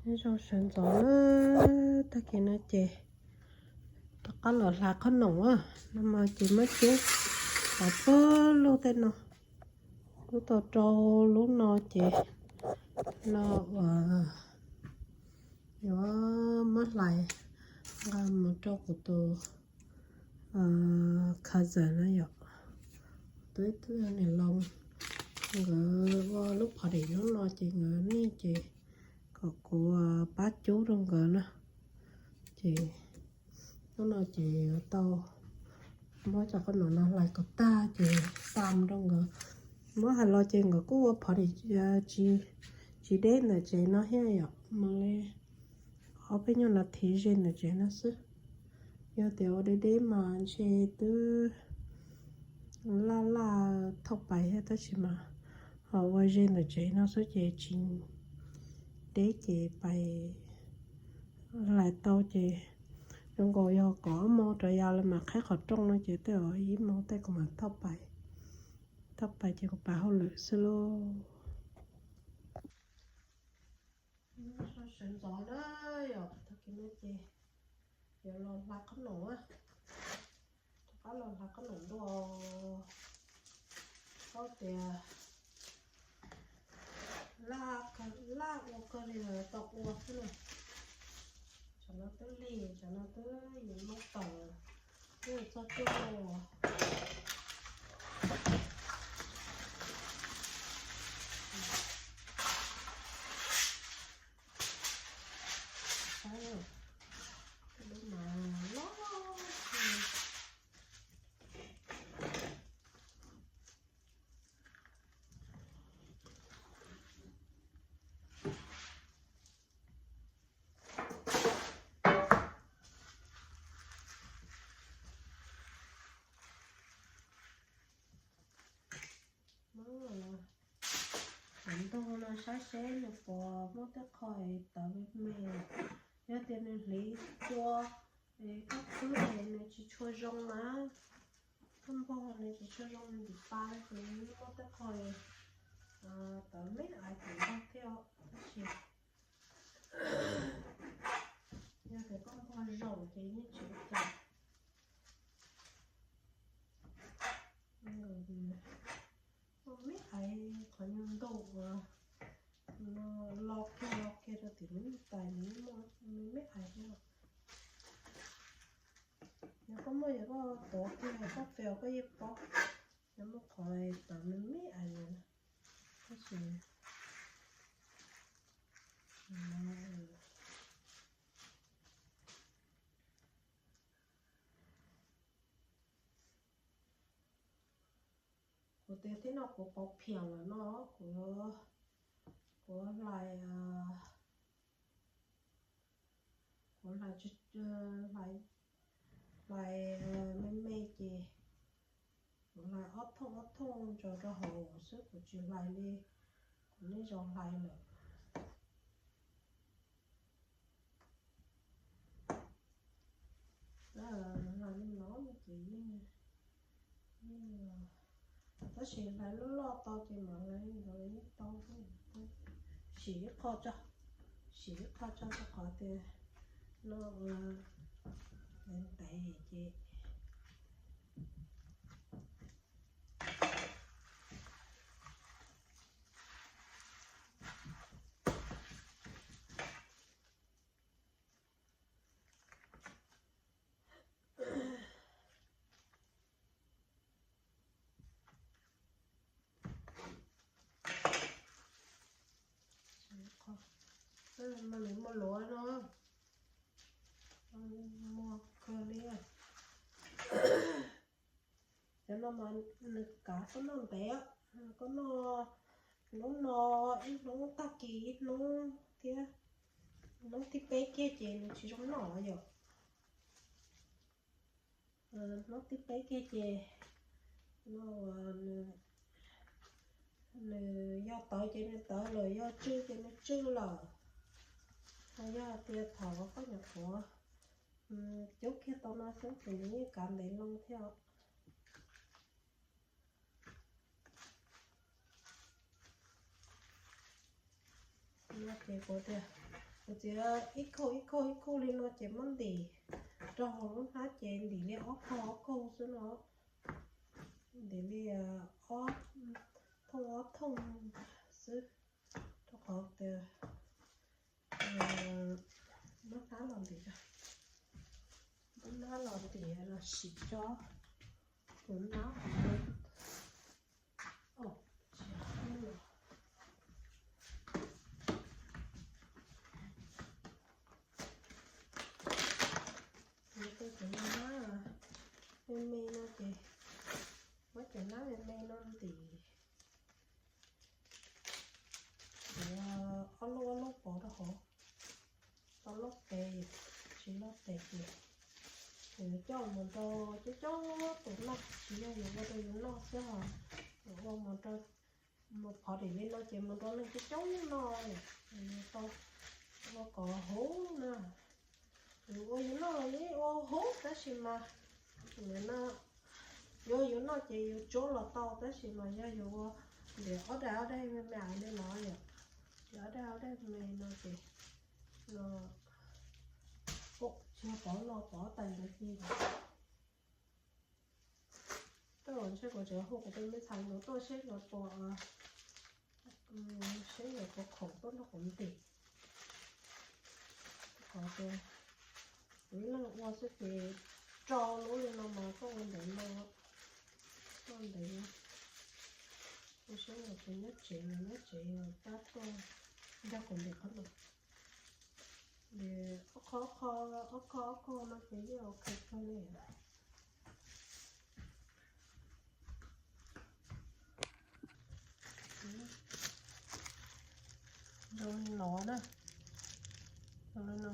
Nyob zoo sawv ntxov na, tag kis no ces rov qab los hlais qhob noom a, no mas ces muab cub tov pag lub tej no, cub tau rau lub no ces no uas yuav muab hlais nqa mus rau kuv tus cousin na yom, tus ib tug niam laus, nkawd ua lub party hnub no ces nkawd nej ces kom kuv pab cub rau nkawd na. Ces hnub no ces yuav tau muab cov qhob noom no hlais kom tag ces xa mus rau nkawd. Muab hais los ces nkawd kuj ua party tsis deb ntawm tsev no thiab yom, mas li ob peb nyuag nas this ze ntawm tsev no xwb. Yog tias ua deb deb mas ntshe twb laj laj thauj pais thiab, tab sis mas ho ua ze ntawm tsev no xwb ces tsis deb ces pais hlais tau ces zoo nkaus yog kom ob moos rov yav lawm mas qhib qhov rooj no ces tej zaum ib moos tej kuv mam thauj pais, thauj pais ces kuv pais hauj lwm xwb lauj. Sawv ntxov na yom, tag kis no ces yuav los hlais qhob noom, rov qab los hlais qhob noom dua, paub tias laj ua kawg li los tau ua xwb na. Tsam no twb lig, tsam no twb yim moo tawm, twb txog cuaj moo. Saib, lub mas loj. Muab ntog no saib seb nws puas muaj tej qho tawv me me. Yog tias nws hliv cua es koj khwb es nws tsis tshua zoo na, koj npog nws tsis tshua zoo, nws dim pa ces muaj tej qho tawv me ais tim npog thiab. Tab sis yog tias koj npog zoo ces yeej tsis ua cas. Me me ais qhov nyuag ntoo uas no lo kiag lo kiag rau tim lub niag tais, nws me me ais thiab. Yog koj muaj yog koj tuav kiag koj fel koj yeej paub. Yog muaj qhov tawv me me ais na, tab sis kuv tias tib no kuv pauv phiam lawm no, kuv, kuv hlais, kuv hlais, hlais, hlais me me ces kuv hlais ob thooj ob thooj ntsaws rau hauv xwb, kuv tsis hlais li kuv niaj zaus hlais lawm. Hlais li no ces yeej, yeej, tab sis hlais loj loj tau ces mam hlais li ntawd yeej tau. Sim ib qho tso, sim ib qho tso rau qhov tias no ntev ntev ces Mas nws muaj luav no, muaj kawg li. Cov no mas nws kav koj noj ntev, koj noj hnub no ib hnub, tag kis ib hnub thiab, hnub thib peb kiag ces nws tsis zoo noj yom. Hnub thib peb kiag ces no nws yog tawv ces nws tawv lawm, yog tsw ces nws tsw lawm. Yog tias thaum koj nyuam qhuav cub kiag tau no xwb ces nws yeej kav ntev loo thiab. No ces kuv tias Kuv txiav ib kaug ib kaug ib kaug li no ces muab ntim rau hauv lub hnab ces ntim li ob kaug ob kaug xwb no. Ntim li ob thooj ob thooj xwb, rau qhov tias muab hnab los ntim, muab hnab los ntim los sim tso tus hnab. Muab cov hnab me me no ces, muab cov hnab me me no ntim. Ob lub ob lub pov rau hauv, tau loj tes, tsis loj tes ces yuav coj mus rau coob coob tus noj, tsis yog yuav ua rau yus noj xwb os, yuav ua mus rau, mus phov dim li no ces mus rau neeg coob coob noj, tau ua kom huv na. Yus ua yus noj los yeej ua huv tab sis mas, no, yuav yus noj ces yus tsuab los tau tab sis mas yog yus ua ntim ob daim ob daim me me li no yom, ob daim ob daim me no ces no, tsis yog pov no pov tas ntawd ces Tej zaum ntshe kuv tseem hu kuv tus me ntxhais ntawd tuaj seb nkawd puas, seb nkawd puas khoom tuaj nrog kuv ntim. Qhov tias kuv ib leeg ua xwb ces rau lub li no mas koj ua ntev no, koj ua ntev, ua seb nkawd puas nyob tsev, nyob tsev tab tuaj nrog kuv ntim qhov no. Ob qho, ob qho, ob qho no ces yeej ok kawg li. Zoo li no na. Zoo li no.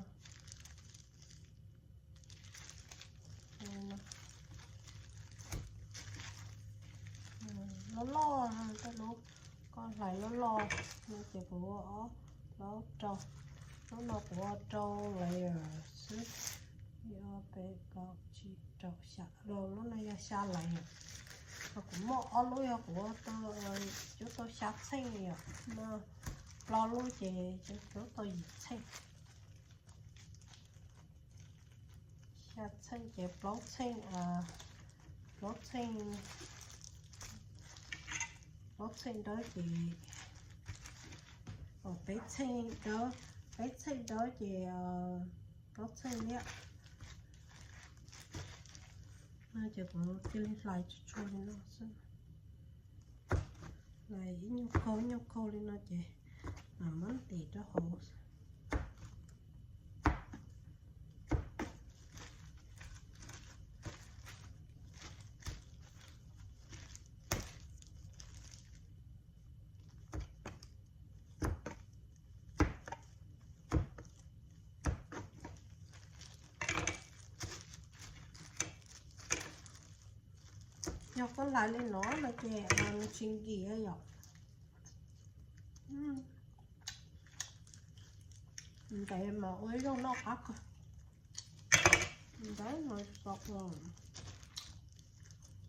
Loj loj, tej lub koj hlais loj loj no ces kuv ua ob, lub rau, lub no kuv ua rau layer xwb. Ib, ob, peb, plaub, tsib, rau, xya, lub no yog xya layer. Ho kuv muaj ob lub yog kuv ua tau, cub tau xya txheej yom, muaj plaub lub ces cub tau yim txheej. Xya txheej ces plaub txheej, plaub txheej, plaub txheej dawb ces, peb txheej dawb, peb txheej dawb ces plaub txheej liab. No ces kuv cia li hlais tsuag tsuag li no xwb. Hlais ib nyuag kaug ib nyuag kaug li no ces mam muab ntim rau hauv. Yog koj hlais li no no ces nws tsis nkim yom. Ntev mas ua ib zaug noj qab kawg. Ntev mas txom, ua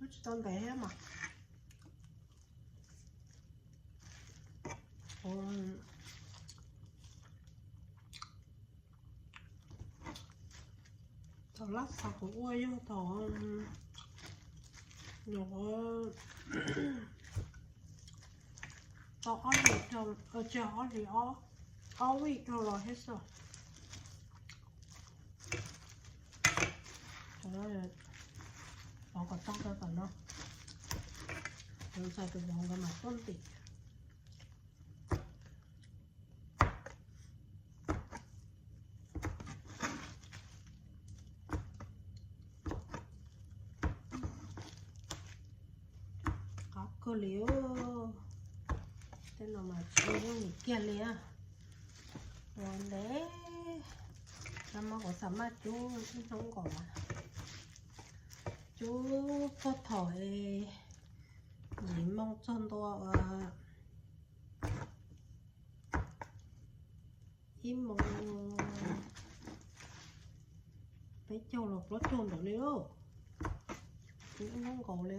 tsis tau ntev thiab mas. Thaum lab xav kuv ua yog thaum, tau ob hlis, tseg ob hlis, ob vij dhau los thiab xwb. Pov kom tau rau tom no, ntxhais tus vauv nkawd mam tuaj ntim. Qab kawg li, tej no mas tsis ua yooj yim kiag li. Ua ntev, nag hmo kuv xam maj cub ib hnub nkaus, cub txog thaum yim moo txog ntua ib moo peb caug los plaub caug ntawd li lauj. Cub ib hnub nkaus li.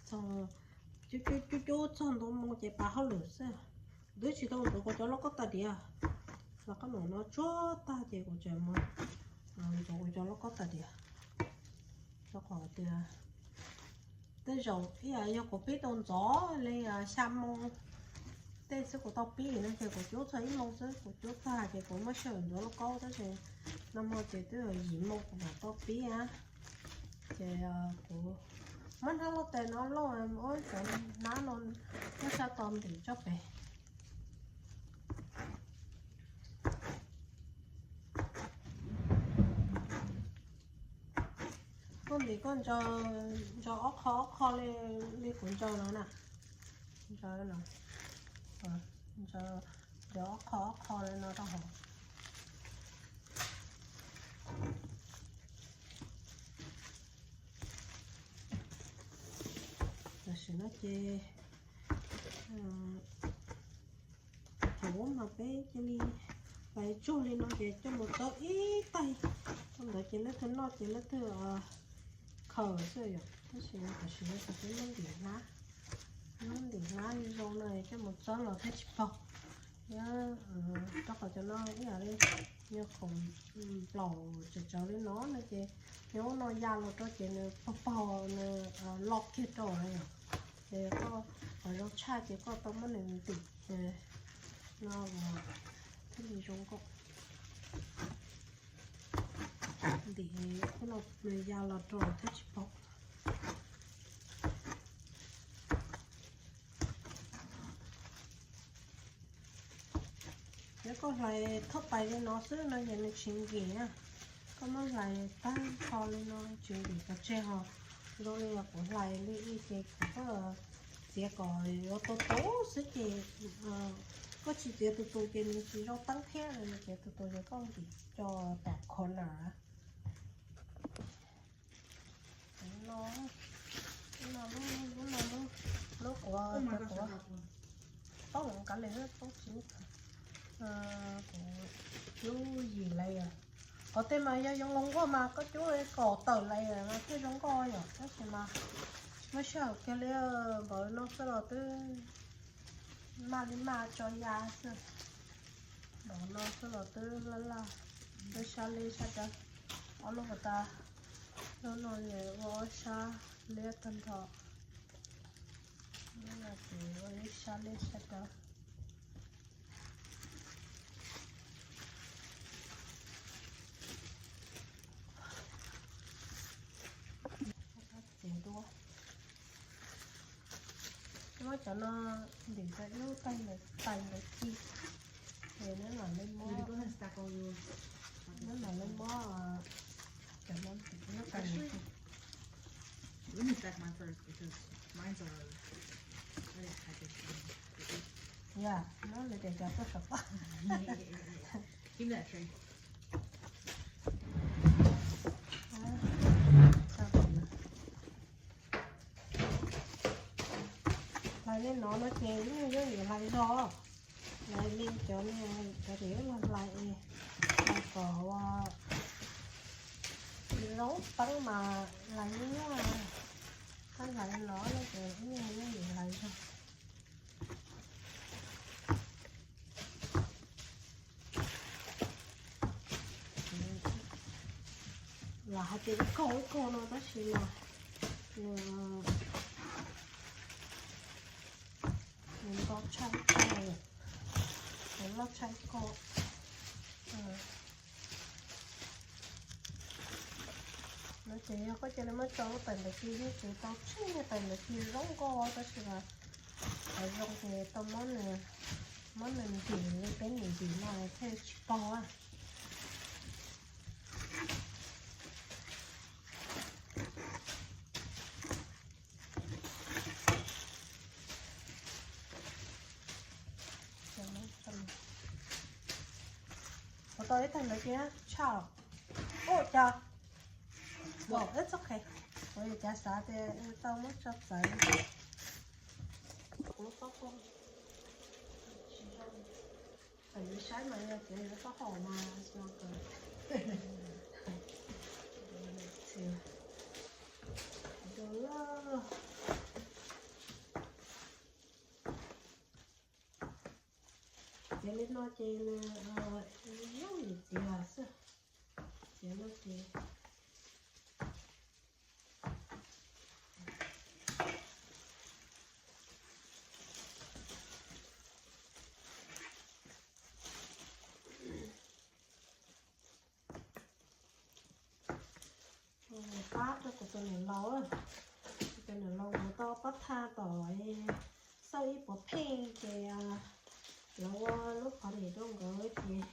Txog, cub cub cub txog ntua moo ces pas hauj lwm xwb. Twb tsis tau ntxuav kuv cov lauj kaub tas diav, los qab mom no tsuag tag ces kuv tseem mus ntxuav kuv cov lauj kaub tas diav. Rau qhov tias tej zaum ib yam yog kuv pib tau ntxov li xya moo tej xwb kuv tau pib no ces kuv cub txog ib moo xwb, kuv cub tag ces kuv muab sij hawm ntxuav lauj kaub tab sis no mo ces twb yim moo kuv mam tau pib na. Ces kuv muab hnab lauj tes no lauj, muab cov hnab no muab sab tod ntim tso pem. Koj ntim koj ntsaws ob qho ob qho li, li kuv ntsaws no na. Ntsaws no, ntsaws ob qho ob qho li no rau hauv. Tam sim no ces thaum ub mas peb cia li hlais tsuag li no ces coj mus txob ib taig, thaum ntawd ces leej twg noj ces leej twg khaws xwb yom. Tab sis tam sim no ces peb muab ntim hnab, muab ntim hnab zoo no coj mus txob los thiaj tsis paug. Thiab rau qhov cov no ib yam li yog khoom nplaum tsawv tsawv li no no ces yog ua no ya los rau ces nws paug paug nws loj kiag rau yom. Ces koj qhov zoo tshaj ces koj tau muab nws ntim no thiaj li zoo nkauj. Ntim ub no nws ya los rau thiaj tsis paug. Yog koj hlais thauj tais li no xwb no ces nws tsis nkim na. Koj muab hlais tag nrho li no tsis nkim pov tseg ho. Zoo li kuv hlais li ib ces kuv txiav kom yuav tu tu xwb ces koj tsis txiav tu tu ces nws tsis zoo teeb thiab, txiav tu tu ces koj nkim co tom kho na. Lub no, lub no, lub kuv, kuv poob kav li poob tsis, kuv cub yim layer. Qhov tej mas yog yoo nkauj mas koj cub kaum tawm layer mas thiaj zoo nkauj yom, tab sis mas muab sij hawm kiag li npaum no xwb los twb maj li maj tso ya xwb. Npaum no xwb los twb laj laj, twb sab liab sab dav. Ob lub pas tas, lub no ces ua ob sab liab tag nrho, lub no ces ua ib sab liab sab dav. Txiav duab. Muab cov no ntim rau ib lub taig ntawd, taig ntawd ci, ces neb mam li muab, neb mam li muab cov no ntim lub taig ntawd ci. Let me stack mine first because mine's are, I didn't package them. Yeah, no, nws tias cov tuaj saum toj. Give me that tray. Hlais li no no ces yeej yooj yim hlais zog. Hlais li cov, cov tim ub los hlais, hlais kom zoo teeb mas hlais nyuaj nyuaj. Koj hlais li no no ces yeej yooj yim hlais zog. Lam hais tias ib kaug ib kaug no tab sis mas nws nws nto tshaj ib kaug, nws loj tshaj ib kaug. No ces yog koj cia li muab tso lub taws ntawd ci, yeej tsis tau tsheej, taws ntawd ci zoo nkauj tab sis mas qhov zoo ces tau muab nws ntim li peb ntim ntim no thiaj tsis paug. Ua tau ib tag ntawd ces tshaj. Ua cas, it's okay, kuv yuav cas xav tias tau muab tso txawv. Kuv lub taub hau tsis zoo, thaum yus saib mas yog tias yus lub taub hau mas no kawg. Dua lawm. Txiav li no ces nws zoo li tiav xwb. Txiav no ces pab rau kuv tus niam laus, kuv tus niam laus kuv tau pab tha tom xauj ib puas pheej ces lawv ua lub party rau nkawd ces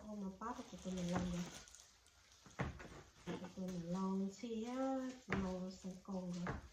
ua mas pab rau kuv tus niam laus nkawd, kuv tus niam laus ntxhi thiab txiv laus xeev kaus nkawd.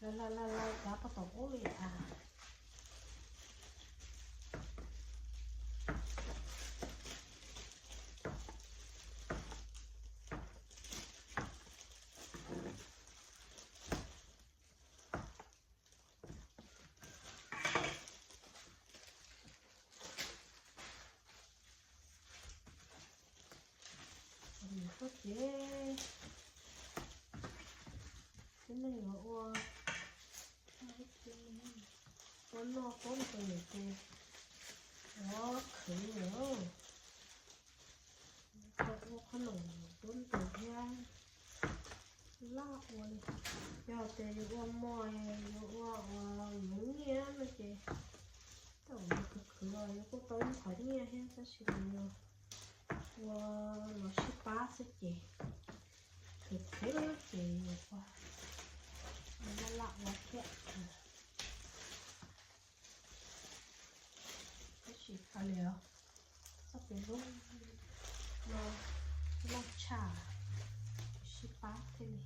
Hlais hlais hlais hlais kav paj tom ub li as. Txhob cev, tib neeg yuav ua, ua noj poob tus niam ces yuav khwv lawm. Tau ua qhob noom poob tus thiab laj ua li. Yog tias yuav ua mos, yuav ua uas yuav nyiaj no ces tau yuav khwv khwv los yuav kuj tau ib qhov nyiaj thiab tab sis mas yog ua los sib pab xwb ces khwv khwv ces yuav ua laj laj ua thiab. Tab sis hais li txoj kev hlub no loj tshaj, sib pab thiaj li.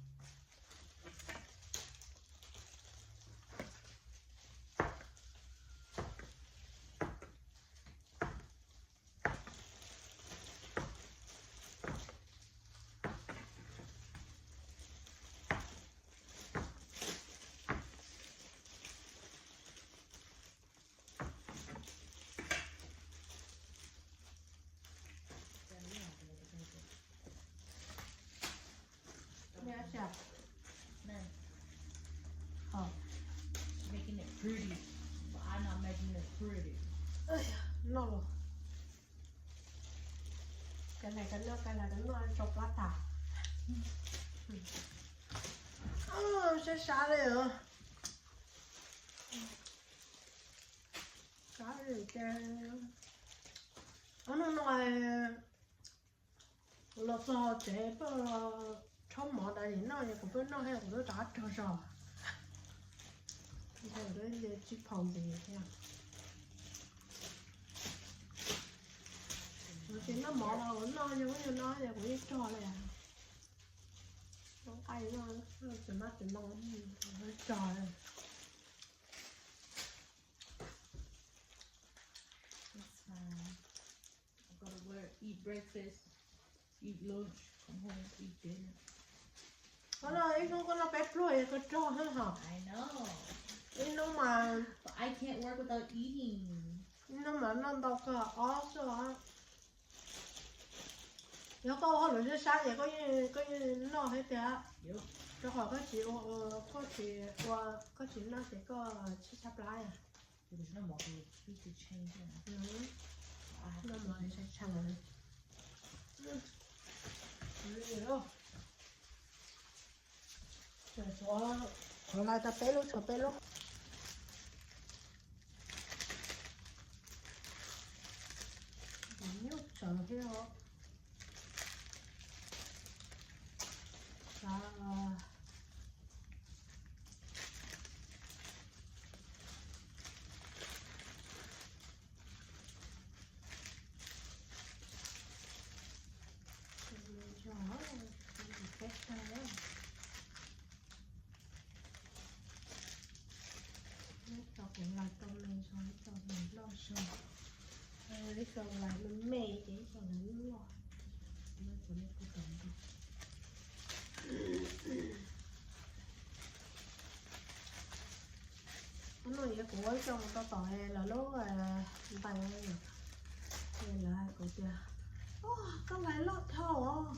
Noj los, ka hlais ka noj, ka hlais ka noj tso plab tas. Sab sab li. Sab li ces ob hnub no los txog tsev pheej rhaub mov tas li no, kuv pheej noj thiab kuv twb rov qab rog zog. Nce tsib phau ntxiv thiab. Kuv tsis noj mov los kuv noj yog ub yog no ces kuv yeej rog li. Noj nqaij noj txiv mab txiv ntoo rog li. It's fine. I gotta work, eat breakfast, eat lunch, come home, eat dinner. Koj noj ib hnub koj noj peb pluag es koj rog hwv hos. I know. Ib hnub mas, but I can't work without eating. Ib hnub mas noj ntau kawg ob xwb os. Yog koj ua hauj lwm sab sab ces koj yeej, koj yeej noj thiab tiag. Yep. Rau qhov koj tsis ua, koj tsis ua, koj tsis noj ces koj tsis tshaj plab. Yog koj tsis noj mov ces koj tsis tshee thiab. Noj mov tsis tshee. Tsuav Tshuav lais tau peb lub, tshuav peb lub. Nyuj tsawv thiab os. Xav Ib co kuv lais tau me zog, ib co lais loj zog, ib co lais me me ces ib co lais loj loj. Hnub no yog kuv ua ib co mus tau tom lawv lub ntais, lawv hais kuv tias, koj lais loj dhau os,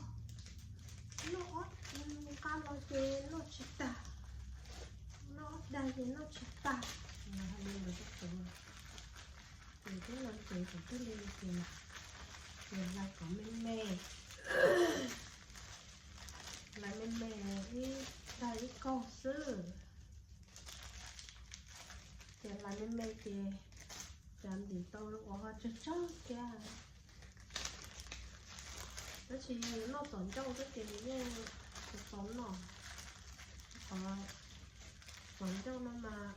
noj ob nqaj no ces noj tsis tag, noj ob daig ces noj tsis tag. Hais li ntawd rau kuv, ces thiab no ces kuv thiaj li tias, ces lais kom me me, lais me me ib daig ib kaug xwb. Ces lais me me ces cas ntim tau ua ho tsawg tsawg thiab. Tab sis yog yuav noj txom ncauj xwb ces nws yeej tsis tau noj. Qhov txom ncauj no mas,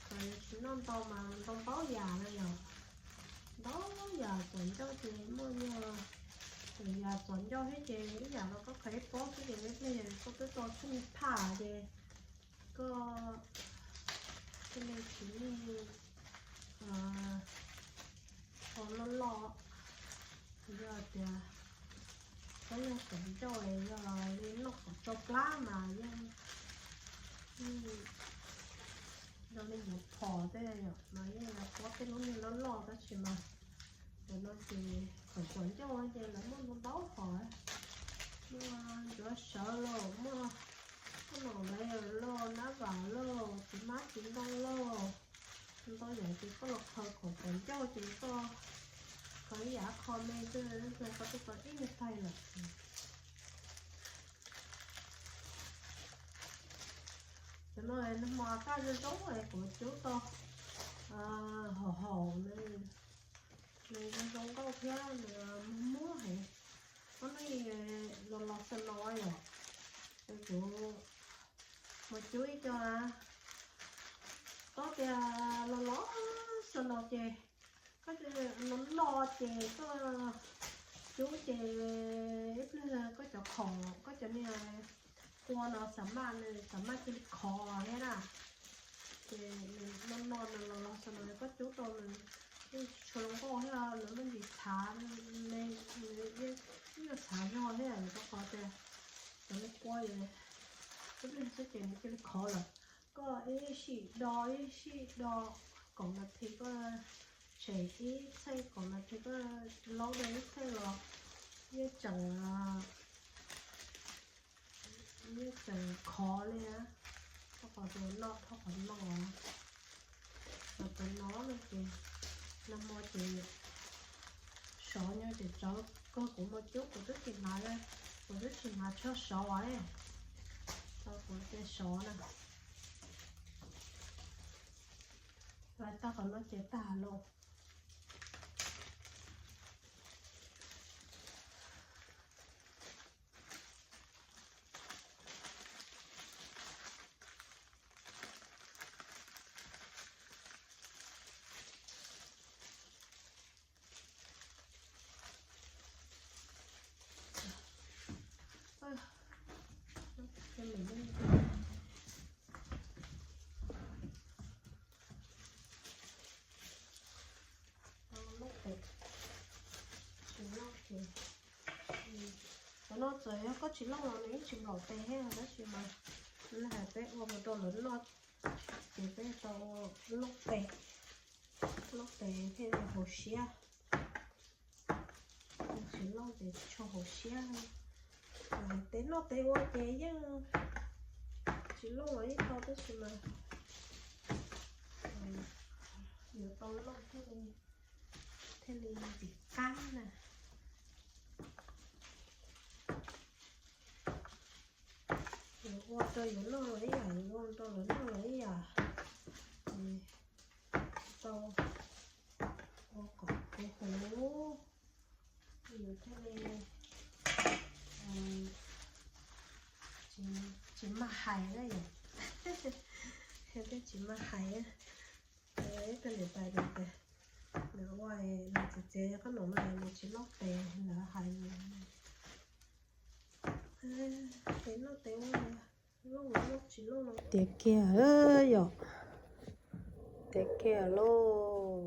qhov yus tsis noj ntau mas ntau ntau yam na yom. Ntau yam txom ncauj ces muaj nyuag yam txom ncauj thiab ces ib yam no koj qhwv ib pob xwb ces ib pliag koj twb tau tsheej phaj ces koj thiaj li tsis muaj qhov loj loj. Yog tias koj yog txom ncauj yog li noj kom tsau plab mas yeej zoo li yuav phom tej yom, mas yeej yuav pob tej lub niag loj loj tab sis mas cov no ces txom txom ncauj ces lawv muaj ntau ntau hom, muaj ncuav sawv lauj, muaj koj nom lawv lauj, nab vam lauj, txiv hmab txiv ntoo lauj, ntau yam ces koj los khaws kom txom ncauj ces koj khaws ib yam qho me xwb, koj twb tau ib nyuag taig lawm. Cov no nag hmo kaj zoo zoo es kuv cub tau haum haum, nws zoo zoo nkauj thiab nws muag muag heev. Ob hnub los los snow yom, es kuv mus cub ib co, tob tias los los snow ces koj no no ces koj cub ces ib pliag koj cov khoom, koj cov niag qua no xam maj, nws xam maj cia li khov thiab na. Ces nws no no nws los los snow koj cub tau nws yeej tsis tshua zoo nkauj thiab, nws muaj ntsis txhav, nws yeej txhav zog thiab, rau qhov tias cov niag qua ib pliag xwb ces nws cia li khov lawm. Koj ib sij do ib sij do, kaum nas this koj tshem ib txheej, kaum nas this koj laub rau ib txheej los yeej tseem, yeej tseem khov li. Rau qhov tias noj dhau qhov no, mas cov no no ces nag hmo ces sov nyob ces tsawv kawg, kuv mus cub kuv twb tsis hnav, kuv twb tsis hnav tsho sov li, tau kuv cia sov na. Lais tag qhov no ces tag lawm. Cov no txawm yog koj tsis looj los nws yeej tsis nplaum tes thiab, tab sis mas hais peb ua mus rau lawv noj ces peb tau looj tes, looj tes thiaj li haum siab. Tsis looj ces tsis tshua haum siab. Tes noj tes ua ces yeej tsis looj los yeej tau tab sis mas yuav tau looj thiaj li ntxim qab na. Ua rau yus noj los ib yam, ua rau lawv noj los ib yam. Tau ua kom kuv huv, yus thiaj li tsis mag hais na yom. Thiaj tsis mag hais. Ib tug niam tais tias nws ua, nws txiv txiav qhob noom no nws tsis loj tes, lawv hais nws tes loj tes ua, loj los loj tsis loj los tiav kiag yom. Tiav kiag lauj.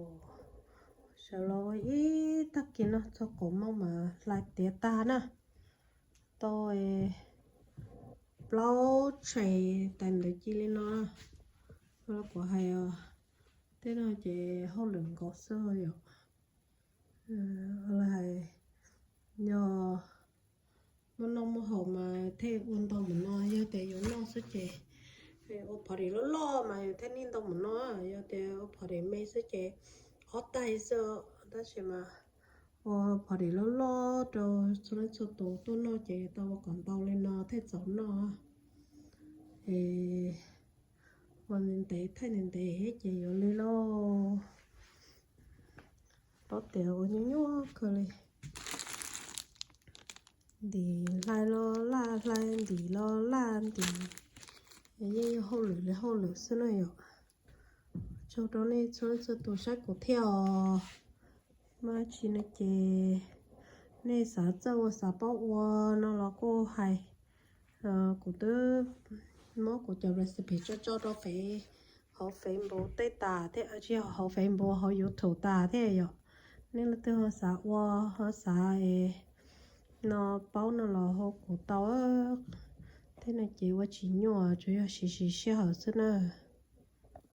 Sawv los ua ib tag kis no txog qaum moos mas hlais tiav tag na. Tau plaub tshais tas ntawd ci li no. Kuv hais tej no ces hauj lwm nkaus xwb yom. Hais yog muaj noj muaj haus mas thiaj ua ntau mus no, yog tias yuav noj xwb ces ua party loj loj mas yus thiaj nij ntau mus no, yog tias ua party me xwb ces ob tais xwb, tab sis mas ua party loj loj rau txhua leej txhua tus tuaj noj ces tau ua kom ntau li no thiaj txaus noj. Es ua ntev ntev thaij ntev ntev ces yuav li lauj. Plaub tiav ua nyuaj nyuaj kawg li. Ntim hlais los laj hlais, ntim los laj ntim. Yeej yog hauj lwm li hauj lwm xwb na yom. Tsaug rau nej txhua leej txhua tus saib kuv thiab os. Muaj dab tsi no ces nej xav txawj ua xav paub ua no los kuj hais. Kuv twb muab kuv cov recipe tso tso rau fev, hauv Facebook tej tas thiab, tsis yog hauv Facebook, hauv YouTube tas thiab yom. Nej leej twg ho xav ua, ho xav no paub no los hu kuv tau. Tej no ces ua tsis nyuaj, tsuas yog siv siv sij hawm xwb na.